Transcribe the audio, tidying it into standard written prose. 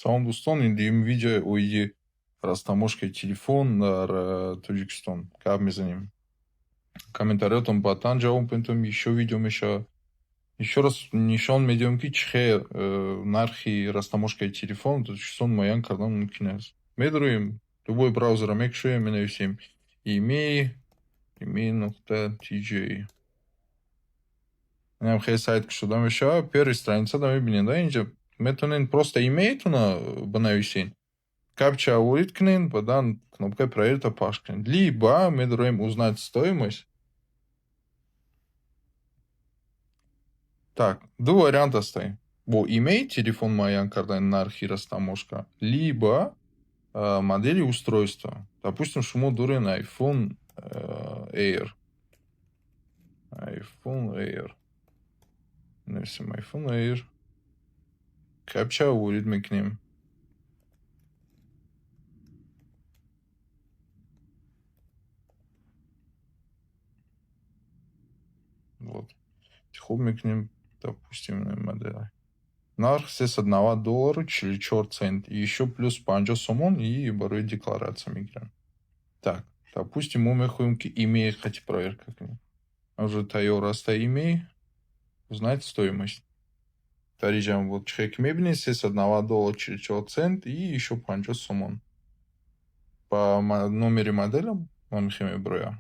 Салом, дӯстон, ин дуюми видеои оиди растаможкаи телефон дар Тоҷикистон гап мезанем. Комментариётон баъдан ҷавоб медиҳам, ещё видео мешавад. Ещё раз нишон медиҳам, ки чӣ хел нархи растаможкаи телефон дар Тоҷикистон муайян кардан мумкин аст. Медароем, любой браузерро мекушоем, менависем IMEI, IMEI.tj. Инам хеле сайт кушода мешавад. Первый страницада мебинед, инҷа метавонед просто имейтона бинависед. Капча ворид кунед, баъдан кнопкаи проверить пахш кунед. Либо медароем узнать стоимость. Так, ду вариант ҳастанд. Бо имей телефон муайян кардани нархи растаможка, либо модели устройства. Допустим, шумо доред iPhone Air. iPhone Air. Нависем iPhone Air. Капча ворид мекунем. Вот. Интихоб мекунем, допустим, модель. Нарх 390 доллару 44 цент. И ещё плюс 50 сомон и барои декларатсия мегирам. Так, допустим, мо мехоҳем, ки имей қати проверка кунем. Уже тайёр аста имей. Узнать стоимость. Дар инҷа вот чӣ хел ки мебинед, 390 доллар 44 цент и ещё 50 сомон. Ба номери моделам ман мехоҳем мебироям.